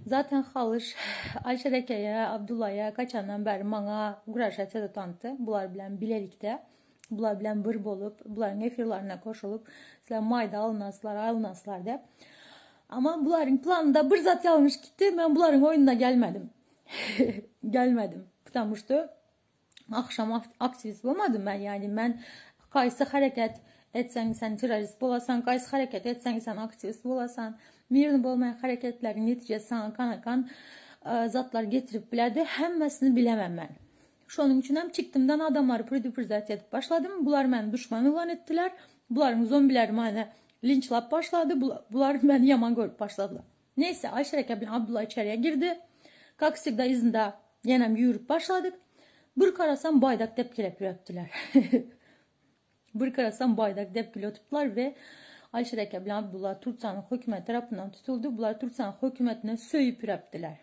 Zaten Halyş Alişer ekeýe, Abdullaýa kaçandan bäri maňa ugražat edip tanty. Bular bilen bilelikde, bular bilen bir bolup, bularyň efirlerine koşulyp, sizler maýda alynaslar, alynaslar diýip. Ama bularyň planynda bir zat ýalňyş gitdi. Men bularyň oýnuna gelmedim. Gelmedim. Потому что akşam aktivist bolmadym men. Yani men kaýsy hereket etseň sen terrorist bolasan, kaýsy hereket etseň sen aktivist bolasan. Mirny bolmaýan hereketleriň netijesi saňa kanakan e, zatlar getirip bilerdi. Hemmesini bilemem men. Şonuň üçin hem çykdymdan adamlary predupredать edip başladym. Bular meni duşman ilan etdiler. Bularyň zombileri meni linçlap başlady. Bular meni ýaman görüp başladylar. Neyse Ayşe eke bilen Abdullah içeriye girdi. Как всегда yzynda ýenem ýüwrüp başladyk. Bir garasam baýdak depgelep ýörüpdiler. Bir garasam baýdak depgelep oturupdylar we Ayşe eke bilen Abdullah Türkçäniň hökümeti tarapyndan tutuldy. Bular Türkçäniň hökümetine söýüp ýörüpdiler.